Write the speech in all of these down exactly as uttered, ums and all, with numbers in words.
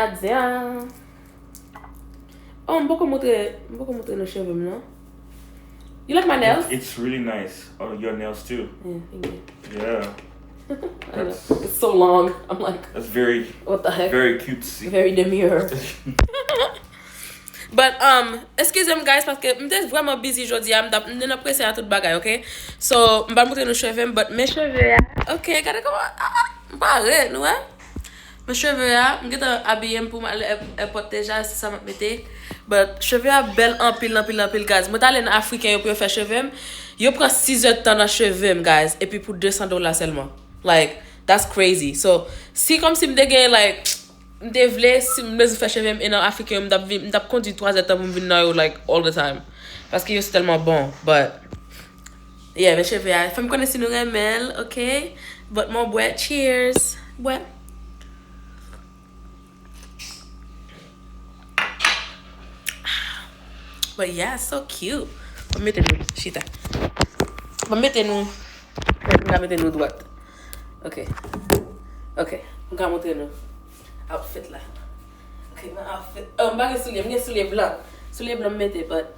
Nadia. Oh, m poko montre, m poko montre nou cheve m, non. You like my nails? It's really nice. Oh, your nails too. Yeah, thank you. Yeah. I know. It's so long. I'm like, That's very, what the heck? Very cutesy. Very demure. But, um, excuse me, guys, paske m te vrèman busy jodi a, m t ap, m te nan prese a tout bagay, ok? So, m pa montre nou cheve m, but men cheve a, ok, gade kòman, ah, m pa rèd, nou wè? Men cheve a, m gentan abiye m pou m al èp-, èpòt deja, se sa m ap mete. But cheve a bèl anpil, anpil, anpil, guys. Mwen t ale nan Afriken yo pou yo fè cheve m. Yo pran sis zè tan nan cheve m, guys. Epi pou de san dola sèlman. Like, that's crazy. So, si kòmsi m te gen, like, m te vle, si m bezwen fè cheve m, e nan Afriken yo, m t ap vin, m t ap kondui twa zè tan pou m vin nan yo, like, all the time. Paske yo se tèlman bon. But, yeah, men cheve a, fè m konnen si nou renmen l, ok? But mwen bwè, cheers. Bwè. But yeah, so cute. Ban m mete nou chita. Ban m mete nou. M ka mete nou dwat. Ok. Ok. M ka montre nou outfit la. Ok, nan outfit. Oh, m pa gen soulye. M gen soulye blan. Soulye blan m mete, but.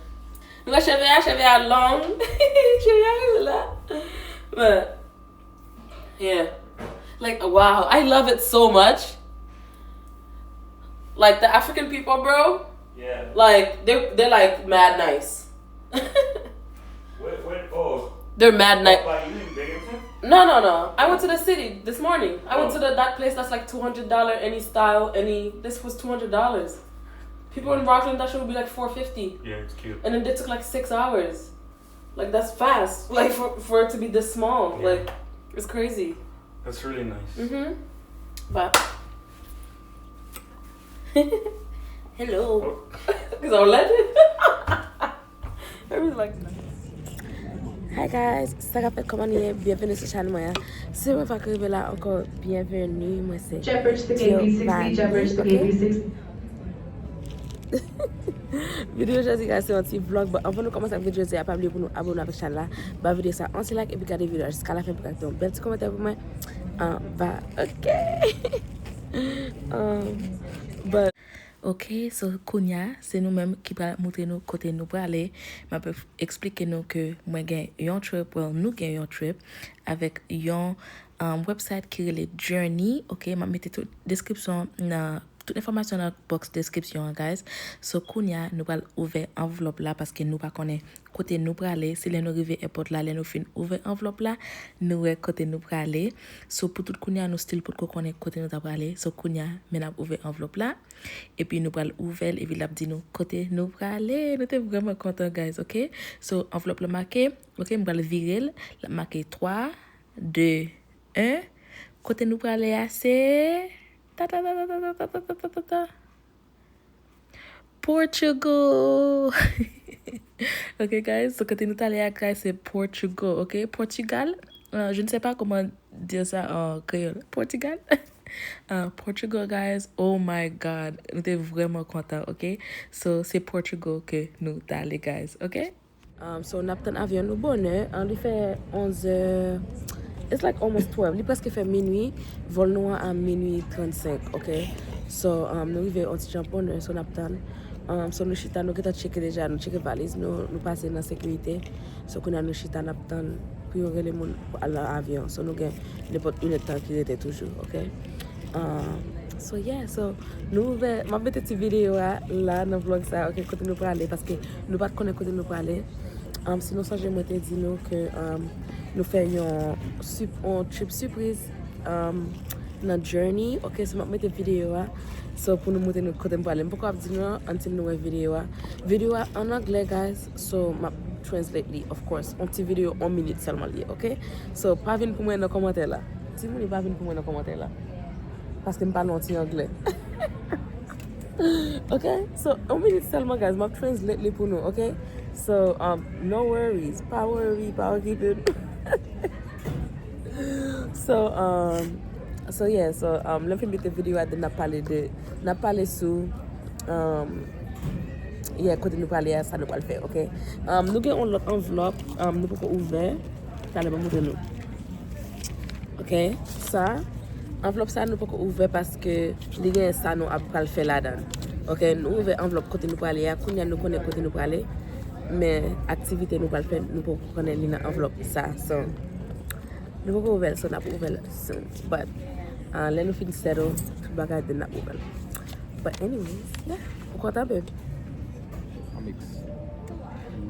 Nou wè cheve a, cheve a long. Cheve a rive la. But. Yeah. Like, wow, I love it so much. Like, the African people, bro, Yeah. like, they're, they're like, mad nice. Where, where, oh, They're mad nice. By you in Binghamton? No, no, no. I went to the city this morning. I went Oh. to the, that place that's like two hundred dollars, any style, any. This was two hundred dollars. People in Rockland, that shit would be like four fifty. Yeah, it's cute. And then they took like six hours. Like, that's fast. Like, for, for it to be this small. Yeah. Like, it's crazy. That's really nice. Mm-hmm. But. Hello. Oh. Because I'm legend. I really like tonight. Hi guys, sa k ap fèt, kòman nou ye? Byenveni sou chanèl mwen an. Si se premye fwa ke w rive la ankò, byenveni, mwen se Jet bridge to K B sixty, jet bridge to K B sixty. Videyo jodi, guys, se yon ti vlog, but anvan nou kòmanse ak videyo jodi a, pa bliye pou nou abone avèk chanèl la, ba videyo sa yon ti like, epi gade videyo a jiska lafen pou gade yon bèl ti kòmantè pou mwen. Anba, ok. Um, but Ok, so kounya, se nou menm ki pral montre nou kote nou prale. M ap eksplike nou ke mwen gen yon trip, well, nou gen yon trip avèk yon um, website ki rele Journey. Ok, m ap mete tout deskripsyon nan, tout enfòmasyon nan box description an, guys. So kounya, nou pral ouvè anvlòp la paske nou pa konnen kote nou prale. Se lè nou rive èpòt la, lè nou fin ouvè anvlòp la, nou wè kote nou prale. So pou tout kounya, nou still potko konnen kote nou ta prale. So kounya, men n ap ouvè anvlòp la. Epi nou pral ouvè l, epi l ap di nou kote nou prale. Nou te vrèman kontan, guys, ok? So, anvlòp la make, ok, m pral vire l. L ap make twa, de, en. Kote nou prale a, se. Ta, ta, ta, ta. Portugal! Ok, guys, so kote nou t ale a, guys, se Portugal, ok? Portugal, euh, je ne sais pas comment dire ça en créole. Portugal? Euh, Portugal, guys, oh my God, nou te vrèman kontan, ok? So, se Portugal ke nou t ale, guys, ok? Um, so, n ap tann avyon nou bonè. An, li fè onzè. It's like almost twelve. Li prèske fè minwi. Vòl nou an a minwi trannsenk, ok? So, um, nou rive yon ti jan bonè, so n ap tann. Um, so, nou chita, nou gentan tcheke deja, nou tcheke valiz nou, nou pase nan sekirite. So, kounye a nou chita, n ap tann pou yo rele moun pou al nan avyon. So, nou gen nenpòt inèdtan ki rete toujou, ok? Um, so, yeah, so, nou ouvè, m ap mete ti videyo a la nan vlòg sa, ok, kote nou prale, paske nou pa t konnen kote nou prale. Um, si nou sonje, mwen te di nou ke, um, nou fè yon, sup-, yon trip sipriz, um, nan journey, ok, so m ap mete videyo a. So, pou nou montre nou kote m prale. M poko ap di nou an until nou wè videyo a. Videyo a an anglè, guys, so m ap translate li, of course. On ti videyo, on minit sèlman li ye, ok? So, pa vin pou mwen nan kòmantè la. Timoun, pa vin pou mwen nan kòmantè la. Paske m pale on ti anglè. Ok? So, on minit sèlman, guys. M ap translate li pou nou, ok? So, um, no worries. Pa worry, pa okipe. So, um, so yeah, so, um, lè m fin mete videyo a, then n ap pale de, n ap pale sou, um, yeah, kote nou prale a, sa nou pral fè, ok? Um, nou gen yon lòt anvlòp, um, nou poko ouvè. Talè m ap montre nou. Ok, sa, anvlòp sa nou poko ouvè paske li gen sa nou ap pral fè ladan. Ok, nou ouvè anvlòp kote nou prale a, kounye a nou konnen kote nou prale, men aktivite nou pral fè, nou poko konnen li nan anvlòp sa. So, nou poko ouvè l, so n ap ouvè l soon. But, uh, lè nou fin settle tout bagay, then n ap ouvè l. But anyways, yeah, ou kontan, babe? I'm ex-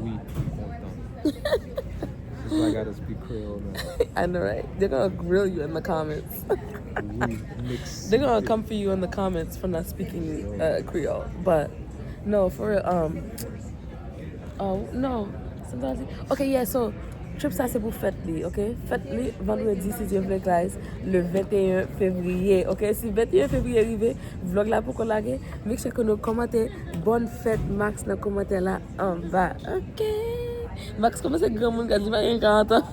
Oui, m kontan. This is why I gotta speak Creole now. I know, right? They're gonna grill you in the comments. Oui, m ex- They're gonna come for you in the comments for not speaking uh, Creole. But no, for real, um, oh no, sometimes. Okay, yeah. So trip sa se pou fèt li, ok? Fèt li vandredi, si Dye vle, guys, le venteyen fevriye, ok? Si venteyen fevriye rive, vlòg la poko lage, make sure ke nou kòmante bonne fête Max nan kòmantè la anba, ok? Max kòmanse granmoun, guys, li pa gen karant an.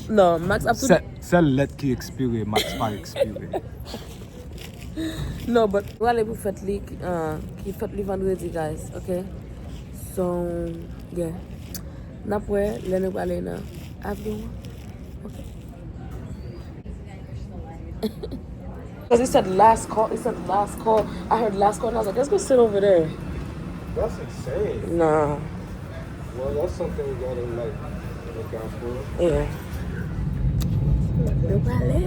Non, Max ap tou. Sèl, sèl lèt ki ekspire, Max pa ekspire. Non, but nou ale pou fèt li, uh, ki fèt li vandredi, guys, ok? So, yeah. N ap wè lè nou prale nan avyon an. Ok. Because he said last call. He said last call. I heard last call, and I was like, let's go sit over there. That's insane. Nah. Well, that's something we gotta like look out for. Yeah. Nou prale.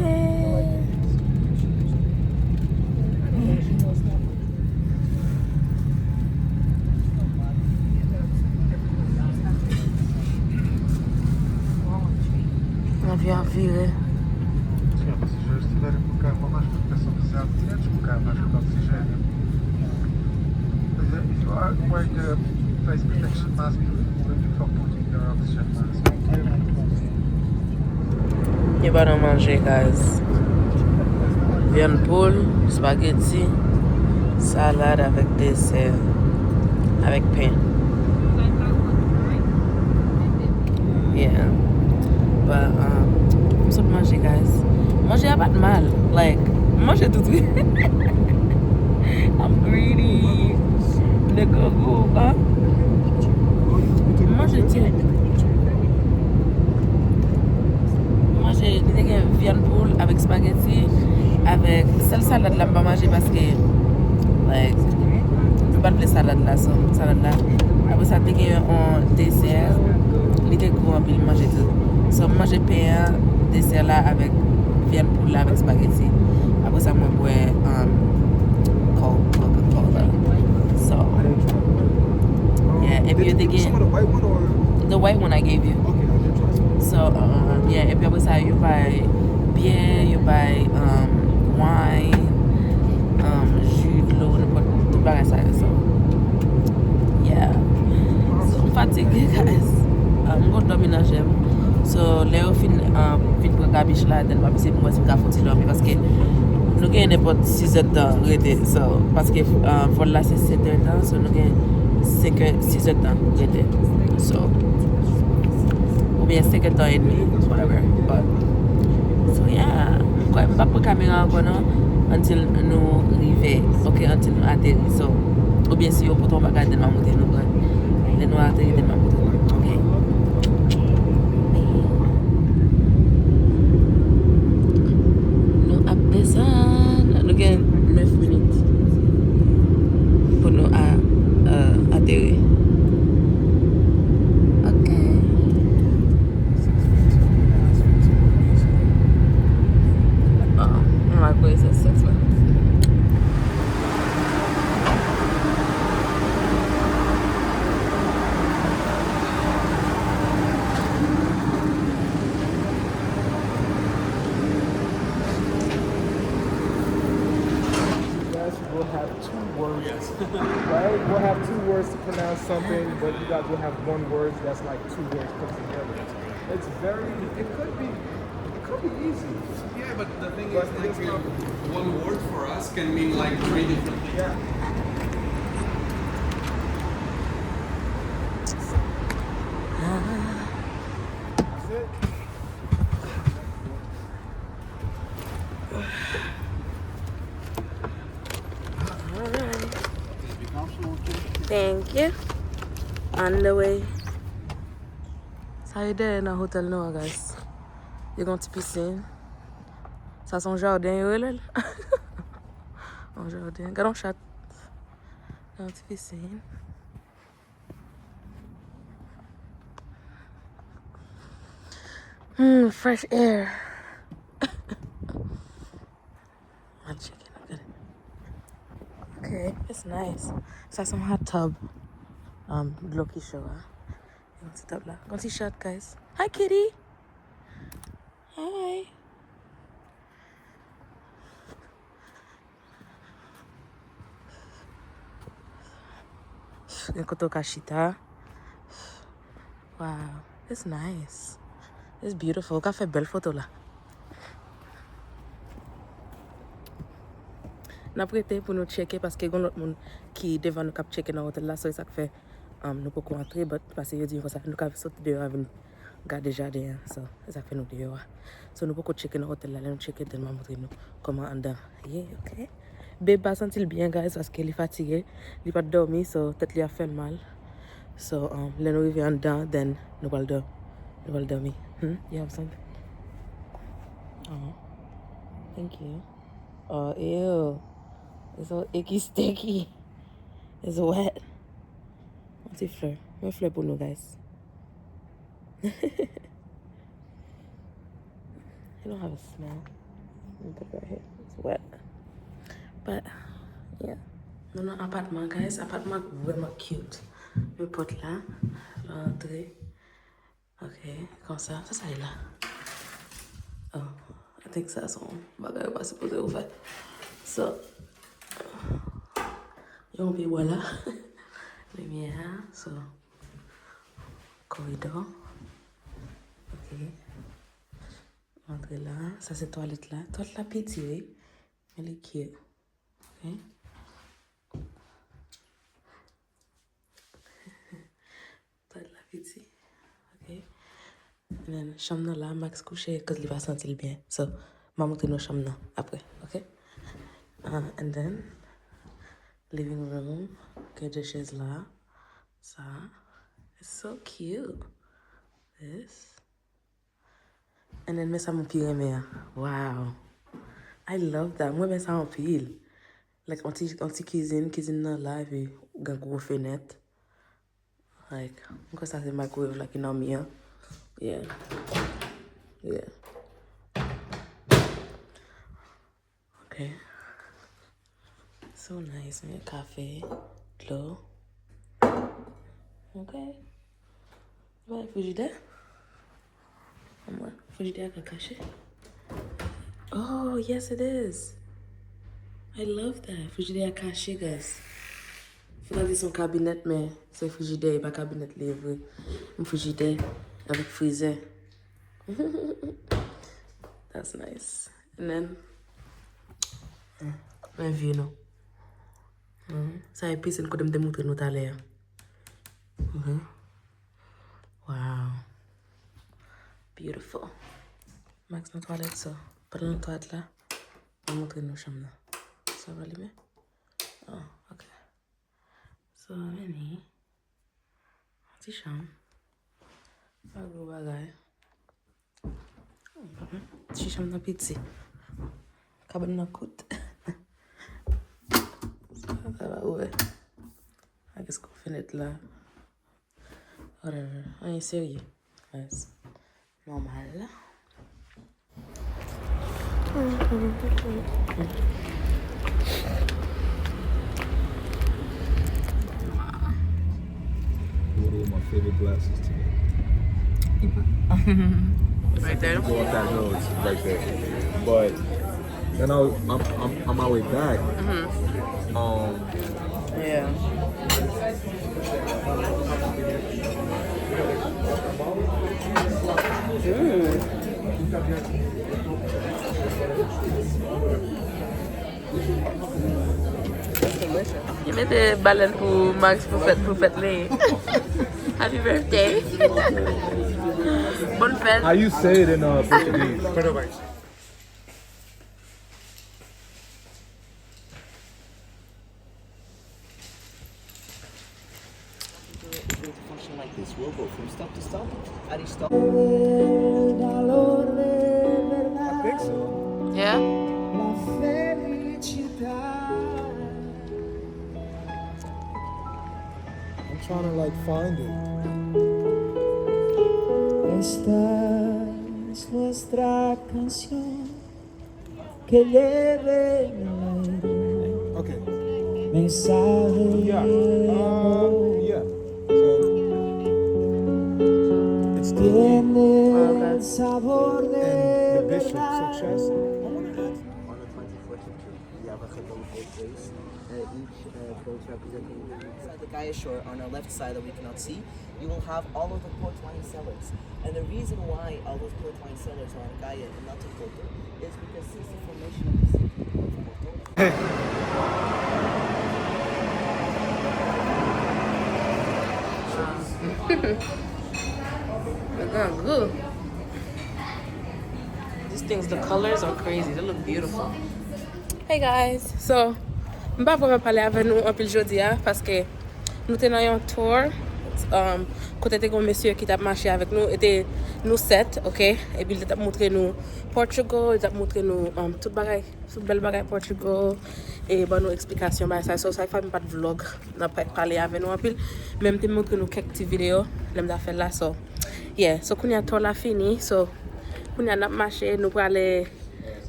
Avyon ap vire. Yo ba nou manje, guys. Vyann poul, spageti, salad avèk desè, avèk pen. Yeah. But, um, m sot manje, guys. Manje a pa t mal. Like, m manje tout, wi. I'm greedy. Nèg gou, hein? M manje tout. M manje, li te gen vyann poul avèk spageti, avèk sèl salad la m pa manje paske, like, m pa t vle salad la, so, salad la. Apre sa, te gen yon desè, li te gou anpil, m manje tout. So, m manje pen an, desè la avèk vyann poul la avèk spageti. Apre sa, mwen bwè, um, Coke, Coca-Cola. So, yeah, epi yo te gen the white one I gave you. So, um, yeah, epi apre sa, yo bay byè, yo bay, um, wine, um, ji, dlo, nenpòt tout bagay sa yo. So, yeah. So, m fatige, guys. Um, m gon dòmi nan jèm. So, lè yo fin, um, fin pran kabich la, then m ap eseye pou m wè si m ka fè yon ti dòmi, paske nou gen nenpòt sis èdtan rete. So, paske, um, vòl la se sèt èdtan, so nou gen senk è, sis èdtan rete. So, oubyen senk èdtan edmi, whatever. But, so, yeah. M kwè m p ap pran kamera ankò non, until nou rive, ok, until nou ateri. So, oubyen si yo pote yon bagay, then m a montre nou, but lè nou ateri, then m a montre nou, ok? Nou ap desann, nou gen nèf minit pou nou a, euh, ateri. Ok. Ah, mwen pa kwè se sèks la. Right? We'll have two words to pronounce something, but you guys will have one word that's like two words put together. It's very, it could be, it could be easy. Yeah, but the thing is, like, one word for us can mean, like, three different things. Yeah. That's it. Alright. Thank you. On the way. Sa e dèyè nan hotèl nou an, guys. Yo gen yon ti pisin. Sa se yon jaden, yo rele l. Yon jaden. Gade yon chat. Gen yon ti pisin. Hmm, fresh air. Mwen tcheke nou gade. Ok, it's nice. Sa se yon hot tub. Um, dlo ki cho a. Yon ti tab la. Yon ti chat, guys. Hi, kitty. Hi. Gen kote w ka chita. Wow, it's nice. It's beautiful. Ou ka fè bèl foto la. N ap rete pou nou tcheke paske gen lòt moun ki devan nou k ap tcheke nan otèl la, so e sa k fè, um, nou poko antre, but paske yo di nou konsa, nou ka sot deyò a vin gade jaden an. So, e sa k fè nou deyò a. So, nou poko tcheke nan otèl la, lè nou tcheke, then m a montre nou kòman anndan ye, ok? Babe pa santi l byen, guys, paske li fatige. Li pa t dòmi, so tèt li ap fè l mal. So, um, lè nou rive anndan, then nou pral dò-, nou pral dòmi. Hmm? You have something? Oh, thank you. Oh, ew. It's so icky sticky. It's wet. Yon ti flè. Yon flè pou nou, guys. It don't have a smell. Let me put it right here. It's wet. But, yeah. Nou nan apatman, guys. Apatman vrèman cute. Men pòt la, lè w antre. Ok, konsa. Sa sa ye la? Oh, I think sa se yon bagay yo pa sipoze ouvè. So, yon pye bwa la. Limyè a, so, koridò. Ok. Antre la. Sa se twalèt la. Twalèt la piti, wi. Men li cute. Ok. Twalèt la piti. Ok. And then, chanm nan la, Max kouche, 'cause li pa santi l byen. So, m a montre nou chanm nan apre, ok? Uh, and then, living room, gen de chèz la. Sa. It's so cute. This. And then, men sa mwen pi renmen an. Wow. I love that. Mwen renmen sa anpil. Like, yon ti, yon ti kizin, kizin nan la, epi gen gwo fenèt. Like, mwen kwè sa se microwave la ki nan mi an. Yeah. Yeah. Ok. So nice, men kafe, dlo. Ok. Bay frijidè. Anmwey, frijidè a ka kache. Oh, yes, it is. I love that. Frijidè a kache, guys. Fò ta di se yon kabinèt, men se frijidè, e pa kabinèt li ye vre. Yon frijidè avèk frizè. That's nice. And then, men vye nou. Mhm. Sa e pisin kote m te montre nou talè a. Mhm. Wow. Beautiful. Max nan twalèt, so, pandan l nan twalèt la, m a montre nou chanm nan. Sa va limen? Oh, ok. So, vini. Ti chanm. Pa gwo bagay. Ti chanm nan piti. Kabann nan kout. Sa, sa va ouvè. A, kèske fenèt la? Whatever. Anyen serye. Guys. Nòmal. One of my favorite glasses today. Right there. Go up that road right there. But then I was, I'm, I'm on my way back. Um, Yeah. Mm. Yo mete balèn pou Max pou fèt, pou fèt li. Happy birthday. Bonne fête. How you say it in uh, Portuguese? If we were to function like this, we'll go from stop to stop, at each stop. I think so. Yeah? I'm trying to like find it. Esta es nuestra canción. Que lleve el aire. Okay. Mensaje de amor. Yeah. Uh, yeah. So, it's tiene el sabor de verdad. And the bishop said, Chess, I wanna ask. On the twenty-fourth of June, we have a couple of old place, uh, each, uh, boat representing the Gaia shore on our left side that we cannot see. You will have all of the port wine cellars. And the reason why all those port wine cellars are on Gaia and not in Porto is because since the formation of the city of Porto, Look good. These things, the colors are crazy. They look beautiful. Hey guys, so m pa vrèman pale avè nou anpil jodi a paske nou te nan yon tour, um, kote te gen yon mesye ki t ap mache avèk nou, e te nou sèt, ok? Epi li t ap montre nou Portugal, li t ap montre nou, um, tout bagay, tout bèl bagay Portugal, e ban nou eksplikasyon bagay sa. So, sa fè m pa t vlog, nan pa t pale avè nou anpil, men m te montre nou kèk ti videyo lè m ta fè l la, so, yeah. So, kounye a tour la fini, so, kounye a n ap mache, nou prale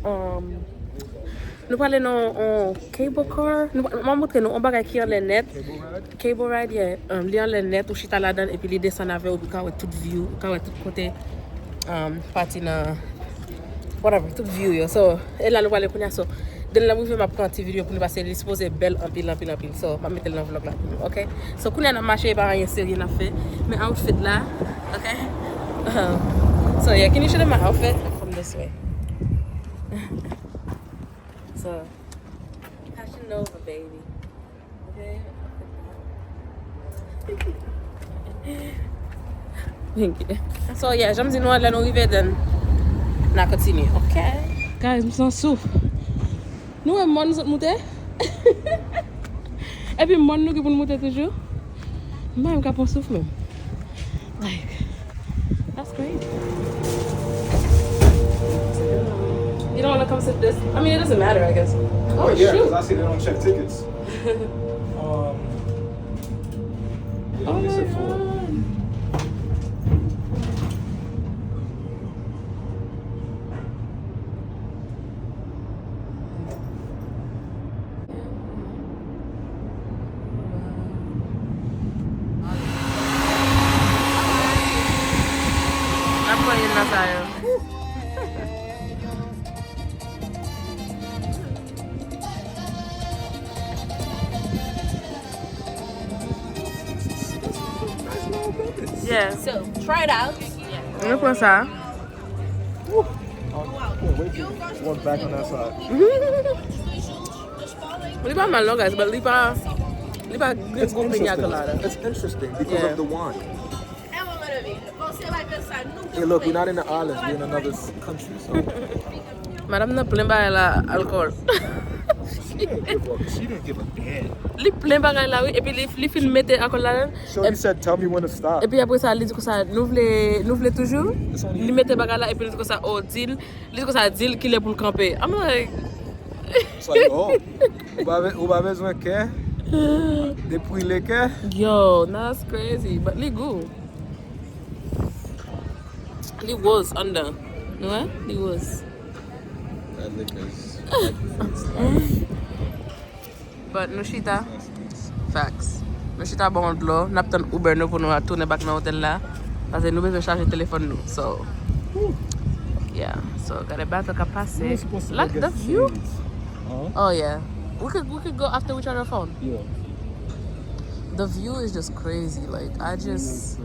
Um, nou prale nan yon cable car. Nou, m ap montre nou yon bagay ki anlè nèt. Cable ride, yeah. Um, li anlè nèt, ou chita ladan l, epi li desann avè w, ou ka wè tout view, ou ka wè tout kote, um, pati nan, whatever, tout view yo. So, e la nou prale kounye a. So, depi lè m rive, m ap pran ti videyo pou nou pase, li sipoze bèl anpil, anpil, anpil. So, m ap mete l nan vlog la pou nou, ok? So, kounye a n ap mache, e pa anyen serye n ap fè. Men outfit la, ok? Um, so, yeah, can you show them my outfit? From this way. So, Fashion Nova, baby. Okay? Thank you. So, yeah, jan m di nou an, lè nou rive, then n a kontinye, ok? Guys, m san souf. Nou wè mòn nou sot moute? Epi mòn nou gen pou n moute toujou? M pa menm ka pran souf menm. Like, that's crazy. You don't wanna come sit this? I mean, it doesn't matter, I guess. Oh, yeah, shoot. 'Cause I see they don't check tickets. Um, yeah, oh my God. N ap pran youn nan sa yo. Yeah. So, try it out. Mwen pran sa. Woo. I can't wait to walk back on that side. Li pa mal non, guys, but li pa, li pa gen gwo pina colada. It's interesting because of the wine. Hey, look, we're not in the islands, we're in another s- country, so. Madanm nan plen bagay la alkòl. She didn't give a, she didn't give a damn. Li plen bagay la, wi, epi li, li fin mete alkòl ladan. Shorty said, "Tell me when to stop." Epi apre sa, li di konsa, "Nou vle, nou vle toujou?" Li mete bagay la, epi li di konsa, "Oh, di l." Li di konsa, "Di l kilè pou l kanpe." I'm like, it's like, oh, ou pa be- ou pa bezwen kè. Depi le kè. Yo, that's crazy. But li gou. Li woz anndan. Nou wè? Li woz. That liquor is like, it's like But nou chita. Facts. Nou chita bò yon dlo. N ap tann Uber nou pou nou tounen back nan otèl la. Paske nou bezwen chaje telefòn nou. So, yeah. So, gade bato k ap pase. Like the view. Oh, yeah. We could, we could go after we charge our phone. Yeah. The view is just crazy. Like, I just,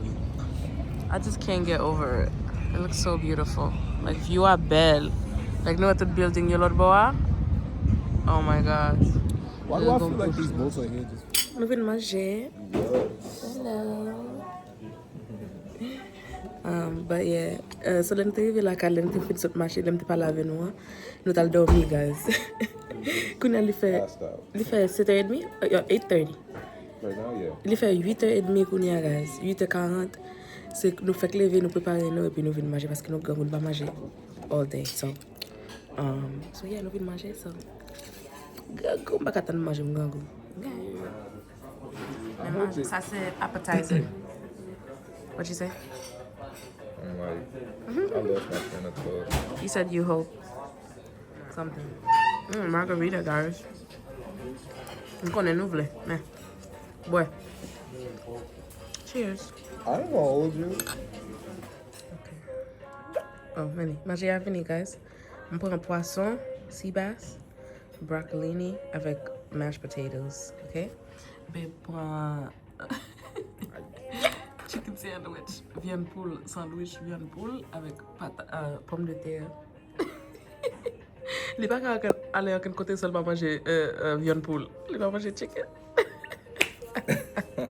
I just can't get over it. It looks so beautiful. Like, view a bèl. Like, nou wè tout building yo lòt bò a. Oh my gosh. Why do I feel like these boats are here just Nou vin manje. Hello. Um, but yeah, uh, so lè m te rive lakay, lè m te fin sot mache, lè m te pale avè nou an, nou t al dòmi, guys. Kounye a li fè, Passed out. Li fè sèt è edmi, uh, eight thirty. Right now, yeah. Li fè uit è edmi kounye a, guys. Uit è karant. Se nou fèk leve, nou prepare nou, epi nou vin manje, paske nou grangou, nou pa manje all day. So, um, so yeah, nou vin manje, so. Grangou, m pa ka tann manje, m grangou. Sa se appetizer. What you say? I'm like, I lost my train of thought. You said you hope something. Mm, margarita, guys. M konnen nou vle, men. Bwè. Cheers. I ain't gonna hold you. Oh, vini. Manje a vini, guys. M pran pwason, sea bass, broccolini avèk mashed potatoes, ok? M pran chicken sandwich, vyann poul, sandwich vyann poul avèk pata, uh, pòmdetè. Li pa ka ale ankenn kote san l pa manje uh, uh, vyann poul. Li pa manje chicken.